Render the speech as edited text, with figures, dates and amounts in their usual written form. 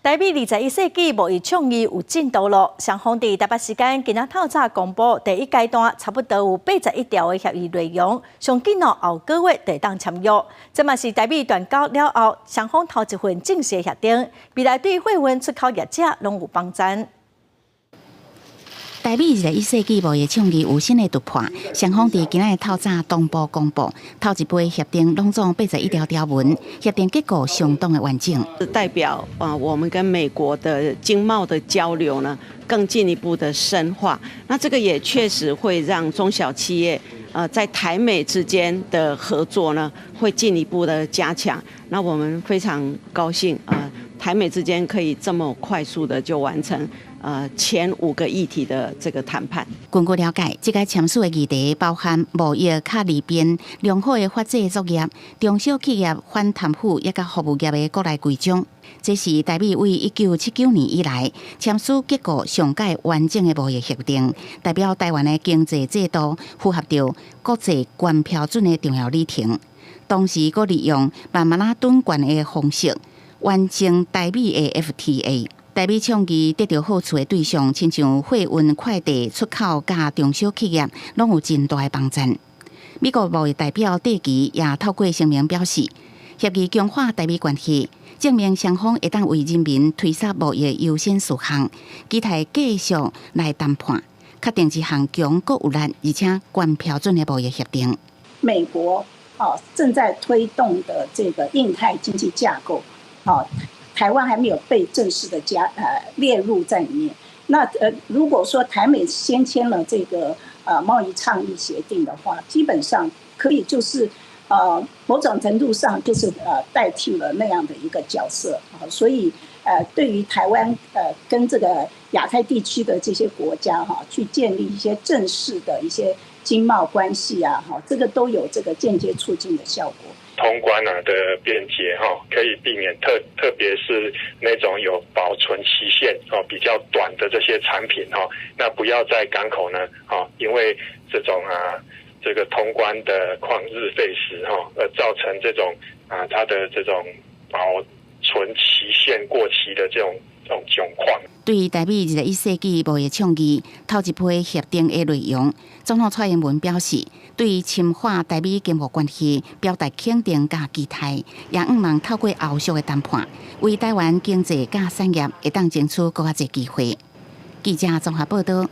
台美二十一世紀貿易倡議有進度囉，雙方佇台北時間今仔透早公布第一階段差不多有81條的協議內容，上緊哦後個月就會當簽約。這嘛是台美斷交了後，雙方頭一份正式協定，未來對貨運出口業者攏有幫助。台美二十一世紀貿易倡議有新的突破，雙方佇今仔透早同步公布頭一批協定，攏總八十一條條文，協定結構相當的完整。代表啊，我們跟美國的經貿的交流呢，更進一步的深化。那這個也確實會讓中小企業在台美之間的合作呢，會進一步的加強。那我們非常高興啊，台美之間可以這麼快速的就完成前五個議題的這個談判。根據了解，這個簽署的議題包含貿易較利便、良好的法制作業、中小企業反貪腐以及服務業的國內規章。這是台美為1979年以來簽署結構上蓋完整的貿易協定，代表台灣的經濟制度符合著國際高標準的重要里程。同時，閣利用慢慢仔轉關的方式，完成台美的 FTA。台美倡議得著好處的對象，親像貨運快遞出口佮中小企業，攏有真大的幫助。美國貿易代表戴琪也透過聲明表示，協議強化台美關係，證明雙方會當為人民推捒貿易優先事項，期待繼續來談判，確定一項強閣有力而且高標準的貿易協定。美國啊正在推動的這個印太經濟架構，啊，台灣還沒有被正式的列入在裡面。那如果說台美先簽了這個貿易倡議協定的話，基本上可以就是某種程度上就是代替了那樣的一個角色啊。所以對於台灣跟這個亞太地區的這些國家哈，去建立一些正式的一些經貿關係啊，哈，這個都有這個間接促進的效果。通關啊的便捷哈，可以避免特別是那種有保存期限哦比較短的這些產品哈，那不要在港口呢，因為這種啊這個通關的曠日費時哈，而造成這種啊它的這種保存期限過期的這種窘況。對於台美二十一世紀貿易倡議頭一批協定的內容，總統蔡英文表示，對深化台美經貿關係表達肯定佮期待，也向望透過後續的談判，為台灣經濟佮產業會當爭取閣較濟機會。記者綜合報導。